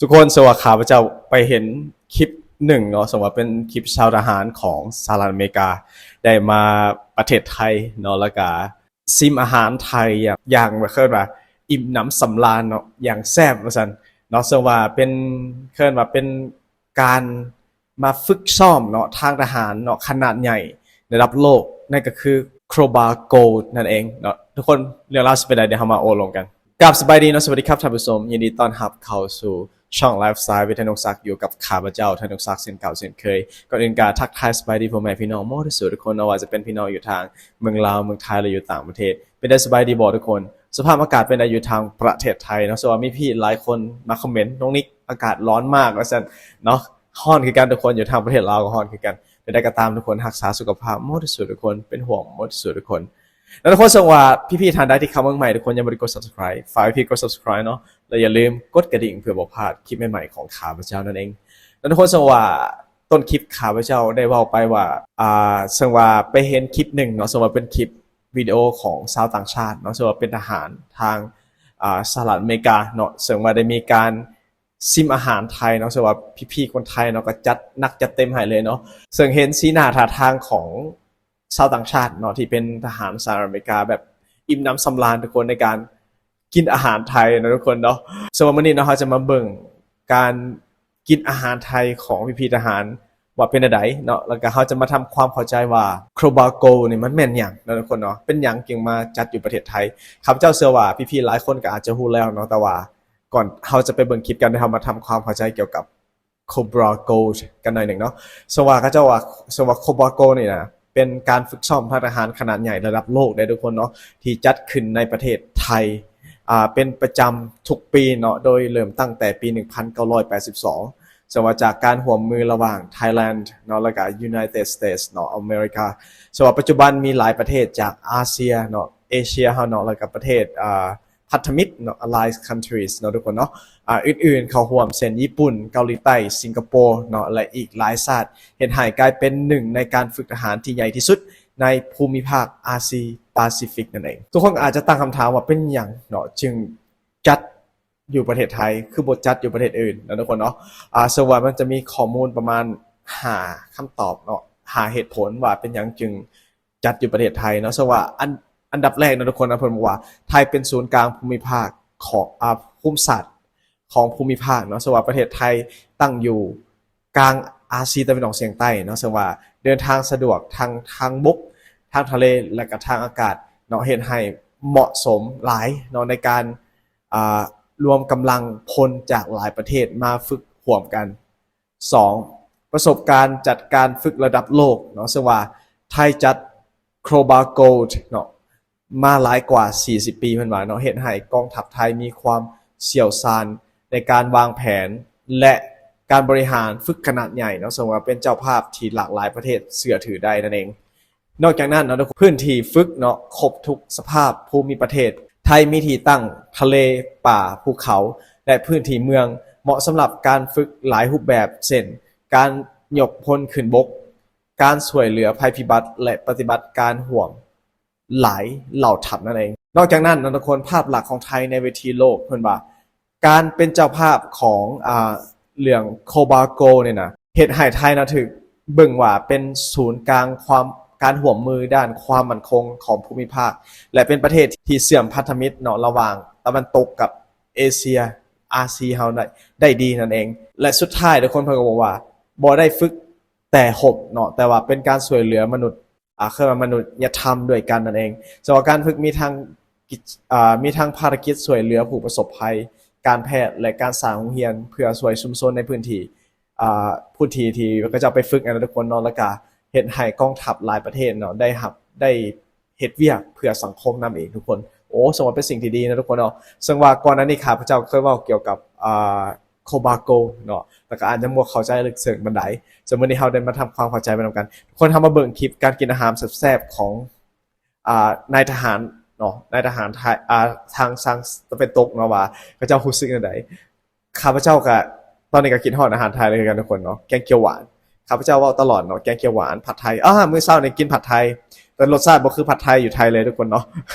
ທຸກຄົນ, ເຊິ່ງວ່າຂ້າພະເຈົ້າໄປເຫັນຄລິບໜຶ່ງເນາະ, ເຊິ່ງວ່າເປັນຄລິບຊາວທະຫານຂອງສະຫະລັດອາເມລິກາ ໄດ້ມາປະເທດໄທເນາະ, ແລ້ວກະຊິມອາຫານໄທຢ່າງ ຢ່າງ ເອີ້ນວ່າ ອີ່ມໜຳສຳລານເນາະ, ຢ່າງແຊບວ່າຊັ້ນເນາະ. ເຊິ່ງວ່າເປັນ ເອີ້ນວ່າເປັນການມາຝຶກຊ້ອມເນາະ ທາງທະຫານເນາະ ຂະໜາດໃຫຍ່ລະດັບໂລກ, ນັ້ນກໍຄື Cobra Gold ນັ້ນເອງເນາະ. ທຸກຄົນ, ເລື່ອງລາວຊິເປັນໃດ ດຽວເຮົາມາໂອ້ລົມກັນ. ກາບສະບາຍດີເນາະ, ສະຫວັດດີຄັບທ່ານຜູ້ຊົມ, ຍິນດີຕ້ອນຮັບເຂົ້າສູ່ຊ່ອງ Lifestyle with ທ່ານນົງສັກ, ຢູ່ກັບຂ້າພະເຈົ້າ ທ່ານນົງສັກ ເຊັ່ນເກົ່າເຊັ່ນເຄີຍ. ກ່ອນອື່ນກະທັກທາຍສະບາຍດີພໍ່ແມ່ພີ່ນ້ອງໝົດທຸກຄົນເນາະ, ວ່າຈະເປັນພີ່ນ້ອງຢູ່ທາງເມືອງລາວ, ເມືອງໄທ ຫຼື ຢູ່ຕ່າງປະເທດ. ເປັນໄດ້ສະບາຍດີບໍ່ທຸກຄົນ? ສະພາບອາກາດເປັນໃດຢູ່ທາງປະເທດໄທເນາະ? ເຊິ່ງວ່າມີພີ່ຫຼາຍຄົນມາຄອມເມັນ, ນ້ອງນິກ ອາກາດຮ້ອນມາກ ວ່າຊັ້ນເນາະ. ຮ້ອນຄືກັນທຸກຄົນ, ຢູ່ທາງປະເທດລາວກໍຮ້ອນຄືກັນ. ເປັນໃດກໍຕາມທຸກຄົນ, ຮັກສາສຸຂະພາບໝົດທຸກຄົນ, ເປັນຫ່ວງໝົດທຸກຄົນ. ແລ້ວທຸກຄົນ, ເຊິ່ງວ່າພີ່ໆທ່ານໃດທີ່ເຂົ້າມາໃໝ່, ທຸກຄົນຍັງບໍ່ໄດ້ກົດ Subscribe, ຝາກພີ່ໆກົດ Subscribe ເນາະ, ແລະ ຢ່າລືມກົດກະດິ່ງເພື່ອບໍ່ພາດຄລິບໃໝ່ໆຂອງຂ້າພະເຈົ້ານັ້ນເອງ. ແລ້ວທຸກຄົນ, ເຊິ່ງວ່າຕົ້ນຄລິບຂ້າພະເຈົ້າໄດ້ເວົ້າໄປວ່າ ອ່າ ເຊິ່ງວ່າໄປເຫັນຄລິບໜຶ່ງເນາະ, ເຊິ່ງວ່າເປັນຄລິບວິດີໂອຂອງຊາວຕ່າງຊາດເນາະ, ເຊິ່ງວ່າເປັນທະຫານທາງ ອ່າ ສະຫະລັດອາເມລິກາເນາະ, ເຊິ່ງວ່າໄດ້ມີການ ຊິມອາຫານໄທເນາະ, ເຊິ່ງວ່າພີ່ໆຄົນໄທເນາະ ກໍຈັດໜັກຈັດເຕັມໃຫ້ເລີຍເນາະ. ເຊິ່ງເຫັນສີໜ້າທ່າທາງຂອງຊາວຕ່າງຊາດເນາະ ທີ່ເປັນທະຫານສະຫະລັດອາເມລິກາ ແບບອີ່ມໜຳສຳລານທຸກຄົນ ໃນການກິນອາຫານໄທເນາະທຸກຄົນເນາະ. ເຊິ່ງວ່າມື້ນີ້ເນາະ ເຮົາຈະມາເບິ່ງການກິນອາຫານໄທຂອງພີ່ໆທະຫານວ່າເປັນແນວໃດເນາະ, ແລ້ວກໍເຮົາຈະມາທຳຄວາມເຂົ້າໃຈວ່າ Cobra Gold ນີ້ມັນແມ່ນຫຍັງເນາະທຸກຄົນເນາະ, ເປັນຫຍັງຈຶ່ງມາຈັດຢູ່ປະເທດໄທ. ຂ້າພະເຈົ້າເຊື່ອວ່າພີ່ໆຫຼາຍຄົນກໍອາດຈະຮູ້ແລ້ວເນາະ, ແຕ່ວ່າ ກ່ອນເຮົາຈະໄປເບິ່ງຄລິບກັນ, ດຽວເຮົາມາທຳຄວາມເຂົ້າໃຈກ່ຽວກັບ Cobra Gold ກັນໜ້ອຍໜຶ່ງເນາະ. ເຊິ່ງວ່າເຂົາເຈົ້າວ່າ ເຊິ່ງວ່າ Cobra Gold ນີ້ນະ ເປັນການຝຶກຊ້ອມທາງທະຫານຂະໜາດໃຫຍ່ລະດັບໂລກເດ້ທຸກຄົນເນາະ, ທີ່ຈັດຂຶ້ນໃນປະເທດໄທ ອ່າ ເປັນປະຈຳທຸກປີເນາະ, ໂດຍເລີ່ມຕັ້ງແຕ່ປີໜຶ່ງພັນເກົ້າຮ້ອຍແປດສິບສອງ ເຊິ່ງວ່າຈາກການຮ່ວມມືລະຫວ່າງ Thailand ເນາະ ແລ້ວກະ United States ເນາະ ອາເມລິກາ. ເຊິ່ງວ່າປັດຈຸບັນມີຫຼາຍປະເທດຈາກອາເຊຍເນາະ, ເອເຊຍເຮົາເນາະ, ແລ້ວກະປະເທດ ອ່າ ພັນທະມິດເນາະ Allied Countries ເນາະທຸກຄົນເນາະ ອາ ອື່ນໆເຂົ້າຮ່ວມ ເຊັ່ນ ຍີ່ປຸ່ນ, ເກົາຫຼີໃຕ້, ສິງກະໂປເນາະ ແລະ ອີກຫຼາຍຊາດ, ເຮັດໃຫ້ກາຍເປັນໜຶ່ງໃນການຝຶກທະຫານທີ່ໃຫຍ່ທີ່ສຸດໃນພູມິພາກອາຊີປາຊີຟິກນັ້ນເອງ. ທຸກຄົນອາດຈະຕັ້ງຄຳຖາມວ່າ ເປັນຫຍັງເນາະຈຶ່ງຈັດຢູ່ປະເທດໄທ ຄືບໍ່ຈັດຢູ່ປະເທດອື່ນເນາະທຸກຄົນເນາະ. ອາ ເຊິ່ງວ່າມັນຈະມີຂໍ້ມູນປະມານຫ້າຄຳຕອບເນາະ, ຫ້າເຫດຜົນວ່າເປັນຫຍັງຈຶ່ງ ຈັດຢູ່ປະເທດໄທເນາະ. ເຊິ່ງວ່າອັນ ອັນດັບແລກເນາະທຸກຄົນເນະ, ເພິ່ນບອກວ່າໄທເປັນສູນກາງພູມິພາກຂອງ ອາ ພູມສາດຂອງພູມິພາກເນາະ. ເຊິ່ງວ່າປະເທດໄທຕັ້ງຢູ່ກາງອາຊີຕາເວັນອອກສຽງໃຕ້ເນາະ, ເຊິ່ງວ່າເດີນທາງສະດວກທັງທາງບົກ, ທາງທະເລ ແລະ ກະທາງອາກາດເນາະ, ເຮັດໃຫ້ເໝາະສົມຫຼາຍເນາະໃນການ ອາ ລວມກຳລັງພົນຈາກຫຼາຍປະເທດມາຝຶກຮ່ວມກັນ. ສອງ ປະສົບການຈັດການຝຶກລະດັບໂລກເນາະ, ເຊິ່ງວ່າໄທຈັດ Cobra Gold ເນາະ ມາຫຼາຍກວ່າສີ່ສິບປີ ເພິ່ນວ່າເນາະ, ເຮັດໃຫ້ກອງທັບໄທມີຄວາມຊ່ຽວຊານໃນການວາງແຜນ ແລະ ການບໍລິຫານຝຶກຂະໜາດໃຫຍ່ເນາະ, ເຊິ່ງວ່າເປັນເຈົ້າພາບທີ່ຫຼາກຫຼາຍປະເທດເຊື່ອຖືໄດ້ນັ້ນເອງ. ນອກຈາກນັ້ນເນາະ, ພື້ນທີ່ຝຶກເນາະ ຄົບທຸກສະພາບພູມິປະເທດ, ໄທມີທີ່ຕັ້ງທະເລ, ປ່າ, ພູເຂົາ ແລະ ພື້ນທີ່ເມືອງ ເໝາະສຳລັບການຝຶກຫຼາຍຮູບແບບ ເຊັ່ນ ການຍົກພົນຂຶ້ນບົກ, ການຊ່ວຍເຫຼືອໄພພິບັດ ແລະ ປະຕິບັດການຮ່ວມຫຼາຍເຫຼົ່າທັບນັ້ນເອງ. ນອກຈາກນັ້ນເນາະທຸກຄົນ, ພາບລັກຂອງໄທໃນເວທີໂລກ ເພິ່ນວ່າ ການເປັນເຈົ້າພາບຂອງ ອາ ເລື່ອງ Cobra Gold ນີ້ນະ ເຮັດໃຫ້ໄທນະຖືກເບິ່ງວ່າເປັນສູນກາງຄວາມ ການຮ່ວມມືດ້ານຄວາມໝັ້ນຄົງຂອງພູມິພາກ ແລະ ເປັນປະເທດທີ່ເຊື່ອມພັນທະມິດເນາະ ລະຫວ່າງຕາເວັນຕົກກັບເອເຊຍ ອາຊີເຮົາໄດ້ ໄດ້ດີນັ້ນເອງ. ແລະ ສຸດທ້າຍທຸກຄົນເພິ່ນກໍບອກວ່າ ບໍ່ໄດ້ຝຶກແຕ່ຮົບເນາະ, ແຕ່ວ່າເປັນການຊ່ວຍເຫຼືອມະນຸດ ອາ ເອີ້ນວ່າມະນຸດຍະທຳດ້ວຍກັນນັ້ນເອງ. ເຊິ່ງວ່າການຝຶກມີທັງກິດ ອາ ມີທັງພາລະກິດຊ່ວຍເຫຼືອຜູ້ປະສົບໄພ, ການແພດ ແລະ ການສ້າງໂຮງຮຽນເພື່ອຊ່ວຍຊຸມຊົນໃນພື້ນທີ່ ອາ ພື້ນທີ່ທີ່ເຂົາເຈົ້າໄປຝຶກນັ້ນນະທຸກຄົນເນາະ, ແລ້ວກະເຮັດໃຫ້ກອງທັບຫຼາຍປະເທດເນາະ ໄດ້ຮັບ ໄດ້ເຮັດວຽກເພື່ອສັງຄົມນຳອີກທຸກຄົນ. ໂອ້ ເຊິ່ງວ່າເປັນສິ່ງທີ່ດີນະທຸກຄົນເນາະ. ເຊິ່ງວ່າກ່ອນໜ້ານີ້ຂ້າພະເຈົ້າເຄີຍເວົ້າກ່ຽວກັບ ອາ Cobra Gold ເນາະ ແລ້ວກໍອາດຈະບໍ່ເຂົ້າໃຈເລິກເຊິ່ງປານໃດ. ເຊິ່ງມື້ນີ້ເຮົາໄດ້ມາທຳຄວາມເຂົ້າໃຈໄປນຳກັນ. ທຸກຄົນ ເຮົາມາເບິ່ງຄລິບການກິນອາຫານແຊບໆຂອງ ອາ ນາຍທະຫານເນາະ, ນາຍທະຫານໄທ ອາ ທາງ ທາງຕາເວັນຕົກເນາະ ວ່າເຂົາເຈົ້າຮູ້ສຶກແນວໃດ. ຂ້າພະເຈົ້າກະ ຕອນນີ້ກະຄິດຮອດອາຫານໄທເລີຍຄືກັນທຸກຄົນເນາະ, ແກງຂຽວຫວານ. ຂ້າພະເຈົ້າເວົ້າຕະຫຼອດເນາະ, ແກງຂຽວຫວານ, ຜັດໄທ. ອາ ມື້ເຊົ້ານີ້ກິນຜັດໄທ, ແຕ່ລົດຊາດບໍ່ຄືຜັດໄທຢູ່ໄທເລີຍທຸກຄົນເນາະ,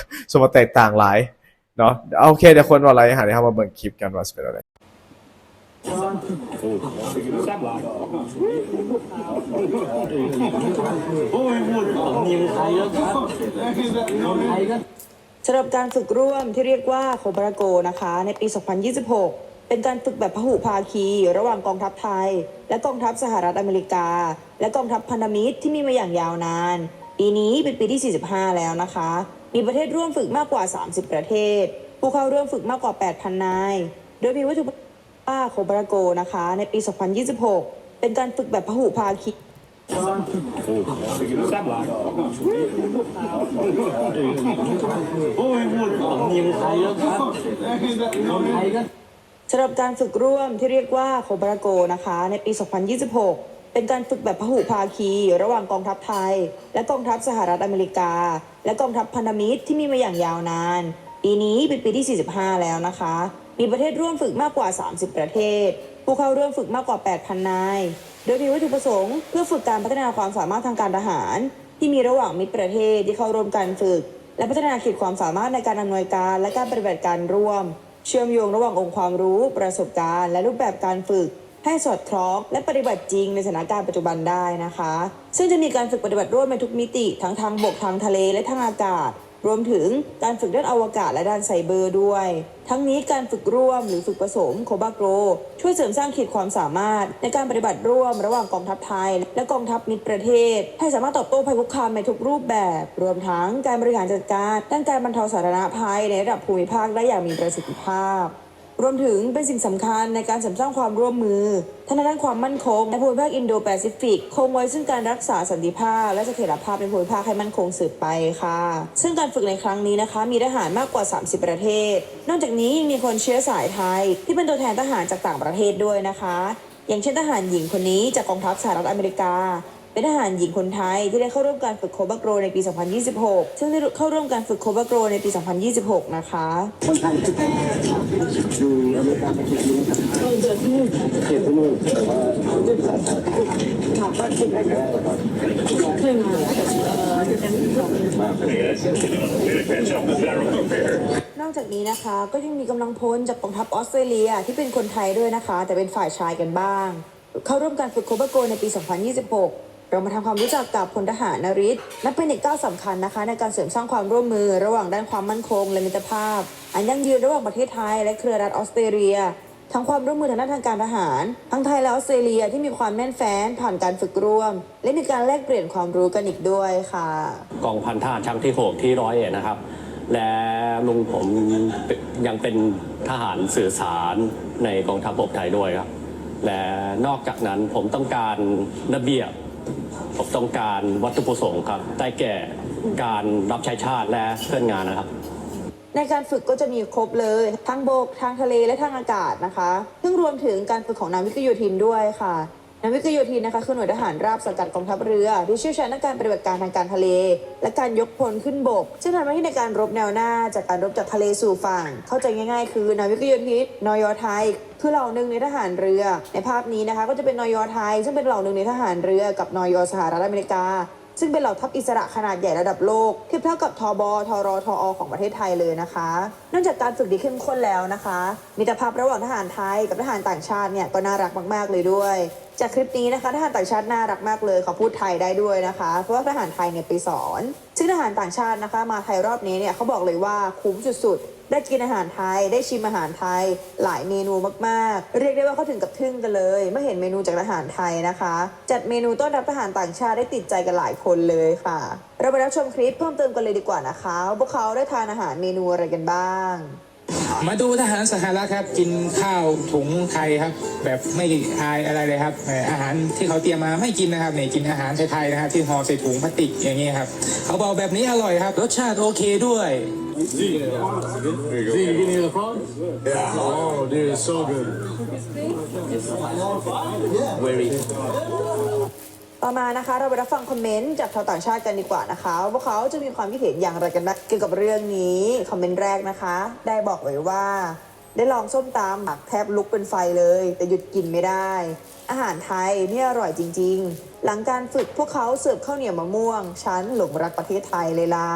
ສົມວ່າແຕກຕ່າງຫຼາຍເນາະ. ໂອເຄ, ດຽວຄົນເວົ້າຫຼາຍ ດຽວເຮົາມາເບິ່ງຄລິບກັນວ່າຊິເປັນແນວໃດ. ສຳລັບການຝຶກຮ່ວມທີ່ຮຽກວ່າ ໂຄບຣາໂກ ນະຄະ ໃນປີສອງພັນຊາວຫົກ ເປັນການຝຶກແບບພະຫຸພາຄີລະຫວ່າງກອງທັບໄທ ແລະ ກອງທັບສະຫະລັດອາເມລິກາ ແລະ ກອງທັບພັນທະມິດທີ່ມີມາຢ່າງຍາວນານ. ປີນີ້ເປັນປີທີສີ່ສິບຫ້າແລ້ວນະຄະ ມີປະເທດຮ່ວມຝຶກມາກກວ່າສາມສິບປະເທດ, ຜູ້ເຂົ້າຮ່ວມຝຶກມາກກວ່າແປດພັນນາຍ ໂດຍມີວັດຖຸປະສົງ ວ່າ ໂຄບຣາໂກ ນະຄະ ໃນປີສອງພັນຊາວຫົກ ເປັນການຝຶກແບບພະຫຸພາຄີ. ສຳລັບການຝຶກຮ່ວມທີ່ຮຽກວ່າ ໂຄບຣາໂກ ນະຄະ ໃນປີສອງພັນຊາວຫົກ ເປັນການຝຶກແບບພະຫຸພາຄີລະຫວ່າງກອງທັບໄທ ແລະ ກອງທັບສະຫະລັດອາເມລິກາ ແລະ ກອງທັບພັນທະມິດທີ່ມີມາຢ່າງຍາວນານ. ປີນີ້ເປັນປີທີສີ່ສິບຫ້າແລ້ວນະຄະ ມີປະເທດຮ່ວມຝຶກມາກກວ່າສາມສິບປະເທດ, ຜູ້ເຂົ້າຮ່ວມຝຶກມາກກວ່າແປດພັນນາຍ ໂດຍມີວັດຖຸປະສົງເພື່ອຝຶກການພັດທະນາຄວາມສາມາດທາງການທະຫານທີ່ມີລະຫວ່າງມິດປະເທດທີ່ເຂົ້າຮ່ວມການຝຶກ ແລະ ພັດທະນາຂີດຄວາມສາມາດໃນການອຳນວຍການ ແລະ ການປະຕິບັດການຮ່ວມ, ເຊື່ອມໂຍງລະຫວ່າງອົງຄວາມຮູ້, ປະສົບການ ແລະ ຮູບແບບການຝຶກ ໃຫ້ສອດຄ່ອງ ແລະ ປະຕິບັດຈິງໃນສະຖານະການປັດຈຸບັນໄດ້ນະຄະ ເຊິ່ງຈະມີການຝຶກປະຕິບັດຮ່ວມໃນທຸກມິຕິ ທັງທາງບົກ, ທາງທະເລ ແລະ ທາງອາກາດ, ລວມເຖິງການຝຶກດ້ານອະວະກາດ ແລະ ດ້ານໄຊເບີດ້ວຍ. ທັງນີ້ ການຝຶກຮ່ວມ ຫຼື ຝຶກປະສົມ ໂຄບາໂກ ຊ່ວຍເສີມສ້າງຂີດຄວາມສາມາດໃນການປະຕິບັດຮ່ວມລະຫວ່າງກອງທັບໄທ ແລະ ກອງທັບມິດປະເທດ ໃຫ້ສາມາດຕອບໂຕ້ໄພຄຸກຄາມໃນທຸກຮູບແບບ, ລວມທັງການບໍລິຫານຈັດການດ້ານການບັນເທົາສາທາລະນະໄພໃນລະດັບພູມິພາກໄດ້ຢ່າງມີປະສິດທິພາບ. ລວມເຖິງເປັນສິ່ງສຳຄັນໃນການເສີມສ້າງຄວາມຮ່ວມມືທາງດ້ານຄວາມໝັ້ນຄົງໃນພູມິພາກອິນໂດແປຊີຟິກ, ຄົງໄວ້ເຊິ່ງການຮັກສາສັນຕິພາບ ແລະ ສະຖຽນລະພາບໃນພູມິພາກໃຫ້ໝັ້ນຄົງສືບໄປຄ່ະ. ເຊິ່ງການຝຶກໃນຄັ້ງນີ້ນະຄະ ມີທະຫານມາກກວ່າສາມສິບປະເທດ. ນອກຈາກນີ້ຍັງມີຄົນເຊື້ອສາຍໄທທີ່ເປັນຕົວແທນທະຫານຈາກຕ່າງປະເທດດ້ວຍນະຄະ ຢ່າງເຊັ່ນທະຫານຍິງຄົນນີ້ຈາກກອງທັບສະຫະລັດອາເມລິກາ ເປັນທະຫານຍິງຄົນໄທທີ່ໄດ້ເຂົ້າຮ່ວມການຝຶກໂຄບາໂກໃນປີສອງພັນຊາວຫົກ ເຊິ່ງໄດ້ເຂົ້າຮ່ວມການຝຶກໂຄບາໂກໃນປີສອງພັນຊາວຫົກນະຄະ. ນອກຈາກນີ້ນະຄະ ກໍຍັງມີກຳລັງພົນຈາກກອງທັບອອສເຕຣເລຍທີ່ເປັນຄົນໄທດ້ວຍນະຄະ ແຕ່ເປັນຝ່າຍຊາຍກັນບ້າງ ເຂົ້າຮ່ວມການຝຶກໂຄບາໂກໃນປີສອງພັນຊາວຫົກ. ເຮົາມາທຳຄວາມຮູ້ຈັກກັບພົນທະຫານນະຣິດ ນັບເປັນອີກກ້າວສຳຄັນນະຄະ ໃນການເສີມສ້າງຄວາມຮ່ວມມືລະຫວ່າງດ້ານຄວາມໝັ້ນຄົງ ແລະ ມິດຕະພາບອັນຢັ້ງຢືນລະຫວ່າງປະເທດໄທ ແລະ ເຄືອລັດອອສເຕຣເລຍ, ທັງຄວາມຮ່ວມມືທາງດ້ານທາງການທະຫານ ທັງໄທ ແລະ ອອສເຕຣເລຍ ທີ່ມີຄວາມແໜ້ນແຟ້ນຜ່ານການຝຶກຮ່ວມ ແລະ ມີການແລກປ່ຽນຄວາມຮູ້ກັນອີກດ້ວຍຄ່ະ. ກອງພັນທະຫານຊ່າງທີຫົກ ທີຮ້ອຍເອັດນະຄັບ ແລະ ລຸງຜົມຍັງເປັນທະຫານສື່ສານໃນກອງທັບບົກໄທດ້ວຍຄັບ ແລະ ນອກຈາກນັ້ນຜົມຕ້ອງການລະບຽບ, ຜົມຕ້ອງການວັດຖຸປະສົງຄັບ ໄດ້ແກ່ການຮັບໃຊ້ຊາດ ແລະ ເພື່ອນງານນະຄັບ. ໃນການຝຶກກໍຈະມີຄົບເລີຍ ທັງບົກ, ທາງທະເລ ແລະ ທາງອາກາດນະຄະ ເຊິ່ງລວມເຖິງການຝຶກຂອງນາວິກະໂຍທິນດ້ວຍຄ່ະ. ນາວິກະໂຍທິນນະຄະ ຄືໜ່ວຍທະຫານລາບສັງກັດກອງທັບເຮືອ ທີ່ຊ່ຽວຊານໃນການປະຕິບັດການທາງການທະເລ ແລະ ການຍົກພົນຂຶ້ນບົກ ເຊິ່ງທຳໜ້າທີ່ໃນການລົບແນວໜ້າ ຈາກການລົບຈາກທະເລສູ່ຝັ່ງ. ເຂົ້າໃຈງ່າຍໆ ຄື ນາວິກະໂຍທິນ ນຍ ໄທ ຄືເຫຼົ່າໜຶ່ງໃນທະຫານເຮືອ. ໃນພາບນີ້ນະຄະ ກໍຈະເປັນ ນຍ ໄທ ເຊິ່ງເປັນເຫຼົ່າໜຶ່ງໃນທະຫານເຮືອ ກັບ ນຍ ສະຫະລັດອາເມລິກາ ເຊິ່ງເປັນເຫຼົ່າທັບອິດສະຫຼະຂະໜາດໃຫຍ່ລະດັບໂລກ ທຽບເທົ່າກັບ ທບ ທຣ ທອ ຂອງປະເທດໄທເລີຍນະຄະ. ນອກຈາກການຝຶກທີ່ເຂັ້ມຂ້ນແລ້ວນະຄະ ມິດຕະພາບລະຫວ່າງທະຫານໄທກັບທະຫານຕ່າງຊາດເນ່ຍກໍໜ້າລັກມາກໆເລີຍດ້ວຍ. ຈາກຄລິບນີ້ນະຄະ ທະຫານຕ່າງຊາດໜ້າລັກມາກເລີຍ, ເຂົາພູດໄທໄດ້ດ້ວຍນະຄະ ເພາະວ່າທະຫານໄທເນ່ຍໄປສອນ. ຊຶ່ງທະຫານຕ່າງຊາດນະຄະ ມາໄທຮອບນີ້ເນ່ຍ ເຂົາບອກເລີຍວ່າຄຸ້ມສຸດໆ, ໄດ້ກິນອາຫານໄທ, ໄດ້ຊິມອາຫານໄທຫຼາຍເມນູມາກໆ, ຮຽກໄດ້ວ່າເຂົາເຖິງກັບທຶ້ງກັນເລີຍ ເມື່ອເຫັນເມນູຈາກທະຫານໄທນະຄະ. ຈັດເມນູຕ້ອນຮັບທະຫານຕ່າງຊາດໄດ້ຕິດໃຈກັນຫຼາຍຄົນເລີຍຄ່ະ. ເຮົາໄປຮັບຊົມຄລິບເພີ່ມເຕີມກັນເລີຍດີກວ່ານະຄະ ວ່າພວກເຂົາໄດ້ທານອາຫານເມນູອະໄລກັນບ້າງ. ມາດູທະຫານສະຫະລັດຄັບ ກິນຂ້າວຖົງໄທຄັບ ແບບໄມ່ອາຍອະໄລເລີຍຄັບ. ເອີ ອາຫານທີ່ເຂົາຕຽມມາໄມ່ກິນນະຄັບ ນີ້ກິນອາຫານໄທໆນະຄັບ ທີ່ຫໍ່ໃສ່ຖົງພລາສຕິກຢ່າງນີ້ຄັບ. ເຂົາບອກແບບນີ້ອະຮ່ອຍຄັບ ລົດຊາດໂອເຄດ້ວຍ. Z, you getting the prawns? Yeah. Oh, dude, it's so good. Very. ຕໍ່ມານະຄະ ເຮົາໄປຮັບຟັງຄອມເມັນຈາກຊາວຕ່າງຊາດກັນດີກວ່ານະຄະ ວ່າພວກເຂົາຈະມີຄວາມຄິດເຫັນຢ່າງໄລກັນບ້າງກ່ຽວກັບເລື່ອງນີ້. ຄອມເມັນແລກນະຄະ ໄດ້ບອກໄວ້ວ່າ ໄດ້ລອງສົ້ມຕຳ ປາກແທບລຸກເປັນໄຟເລີຍ ແຕ່ຢຸດກິນໄມ່ໄດ້. ອາຫານໄທນີ້ອະຮ່ອຍຈິງໆ. ຫຼັງການຝຶກ ພວກເຂົາເສີບເຂົ້າໜຽວມະມ່ວງ. ສັນຫຼົງຮັກປະເທດໄທເລີຍລະ.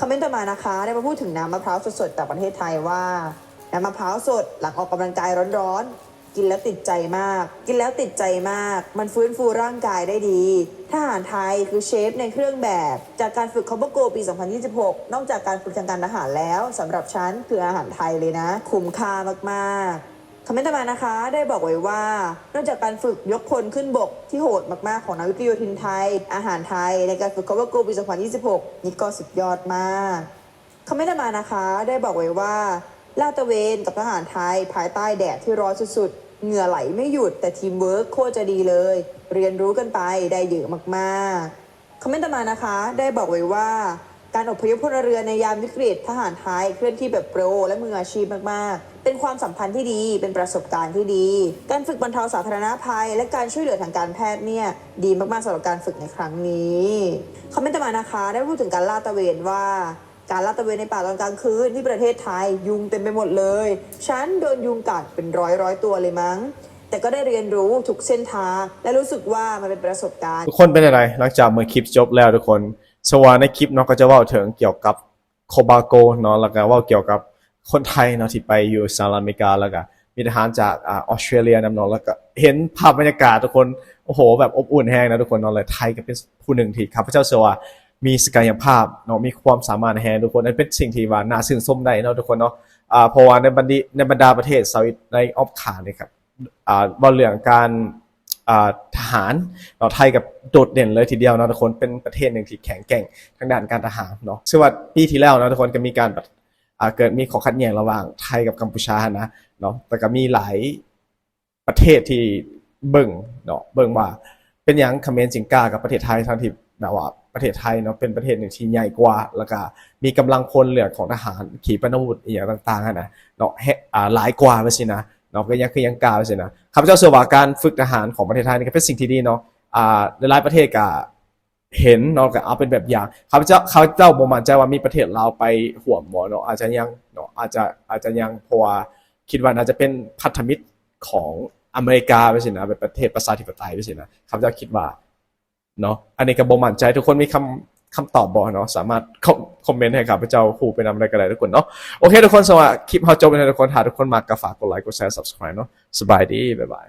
ຄອມເມັນຕໍ່ມານະຄະ ໄດ້ມາພູດເຖິງນ້ຳມະພ້າວສົດໆຈາກປະເທດໄທວ່າ ນ້ຳມະພ້າວສົດຫຼັງອອກກຳລັງກາຍຮ້ອນໆ. กินแล้วติดใจมาก กินแล้วติดใจมาก มันฟื้นฟูร่างกายได้ดี ทหารไทยคือเชฟในเครื่องแบบ จากการฝึก Cobra Gold ปี สองพันยี่สิบหก นอกจากการฝึกทางการทหารแล้ว สำหรับฉันคืออาหารไทยเลยนะ คุ้มค่ามากๆ คอมเมนต์ต่อมานะคะ ได้บอกไว้ว่า นอกจากการฝึกยกพลขึ้นบกที่โหดมากๆ ของนักวิทยาโยธินไทย อาหารไทยในการฝึก Cobra Gold ปี สองพันยี่สิบหก นี่ก็สุดยอดมาก คอมเมนต์ต่อมานะคะ ได้บอกไว้ว่า ลาดตระเวนกับทหารไทยภายใต้แดดที่ร้อนสุดๆ เหงื่อไหลไม่หยุด แต่ทีมเวิร์คโคตรจะดีเลย เรียนรู้กันไปได้เยอะมากๆ คอมเมนต์ต่อมานะคะ ได้บอกไว้ว่า การอพยพพลเรือนในยามวิกฤต ทหารไทยเคลื่อนที่แบบโปรและมืออาชีพมากๆ เป็นความสัมพันธ์ที่ดี เป็นประสบการณ์ที่ดี การฝึกบรรเทาสาธารณภัย และการช่วยเหลือทางการแพทย์เนี่ย ดีมากๆ สำหรับการฝึกในครั้งนี้ คอมเมนต์ต่อมานะคะ ได้พูดถึงการลาดตระเวนว่า การลาดตระเวนในป่าตอนกลางคืนที่ประเทศไทย ยุงเต็มไปหมดเลย ฉันโดนยุงกัดเป็นร้อยร้อยตัวเลยมั้ง แต่ก็ได้เรียนรู้ทุกเส้นทาง และรู้สึกว่ามันเป็นประสบการณ์ ทุกคนเป็นจั่งใดหลังจากเบิ่งคลิปจบแล้วทุกคน เชื่อว่าในคลิปเนาะก็จะเว้าถึงเกี่ยวกับ Cobra Gold เนาะ แล้วก็เว้าเกี่ยวกับคนไทยเนาะที่ไปอยู่สหรัฐอเมริกา แล้วก็มีทหารจาก อ่า ออสเตรเลียนำเนาะ แล้วก็เห็นภาพบรรยากาศทุกคน โอ้โห แบบอบอุ่นแฮงนะทุกคนเนาะ และไทยก็เป็นผู้หนึ่งที่ข้าพเจ้าเชื่อว่ามีศักยภาพเนาะ มีความสามารถแฮงทุกคน อันเป็นสิ่งที่ว่าน่าชื่นชมได้เนาะทุกคนเนาะ อ่า เพราะว่าในบันดีในบรรดาประเทศเซาท์อีสต์ในอ้อมข้างนี่ครับ อ่า เว้าเรื่องการ อ่า ทหารเนาะ ไทยก็โดดเด่นเลยทีเดียวเนาะทุกคน เป็นประเทศหนึ่งที่แข็งแกร่งทางด้านการทหารเนาะ ซึ่งว่าปีที่แล้วเนาะทุกคนก็มีการ อ่า เกิดมีข้อขัดแย้งระหว่างไทยกับกัมพูชาหั้นนะเนาะ แต่ก็มีหลายประเทศที่เบิ่งเนาะ เบิ่งว่าเป็นหยังเขมรจึงกล้ากับประเทศไทย ทั้งที่แบบว่าประเทศไทยเนาะเป็นประเทศหนึ่งที่ใหญ่กว่า แล้วก็มีกำลังพลเรื่องของทหารขีปนาวุธอีหยังต่างๆหั้นนะเนาะ แฮ- อ่า หลายกว่าว่าซั่นนะเนาะ ก็ยังคือยังกล้าว่าซั่นนะ ข้าพเจ้าเชื่อว่าการฝึกทหารของประเทศไทยนี่ก็เป็นสิ่งที่ดีเนาะ อ่า หลายๆประเทศก็เห็นเนาะ ก็เอาเป็นแบบอย่าง ข้าพเจ้า ข้าพเจ้าบ่มั่นใจว่ามีประเทศลาวไปร่วมบ่เนาะ อาจจะยังเนาะ อาจจะ อาจจะยัง เพราะว่าคิดว่าน่าจะเป็นพันธมิตรของอเมริกาว่าซั่นนะ เป็นประเทศประชาธิปไตยว่าซั่นนะ ข้าพเจ้าคิดว่าเนาะ อันนี้ก็บ่มั่นใจ ทุกคนมีคำ คำตอบบ่เนาะ สามารถคอม- คอมเมนต์ให้ข้าพเจ้าฮู้ไปนำได้ก็ได้ทุกคนเนาะ โอเคทุกคน สำหรับคลิปเฮาจบไปแล้วทุกคน ถ้าทุกคนมักก็ฝากกดไลค์ กดแชร์ Subscribe เนาะ สบายดี บ๊ายบาย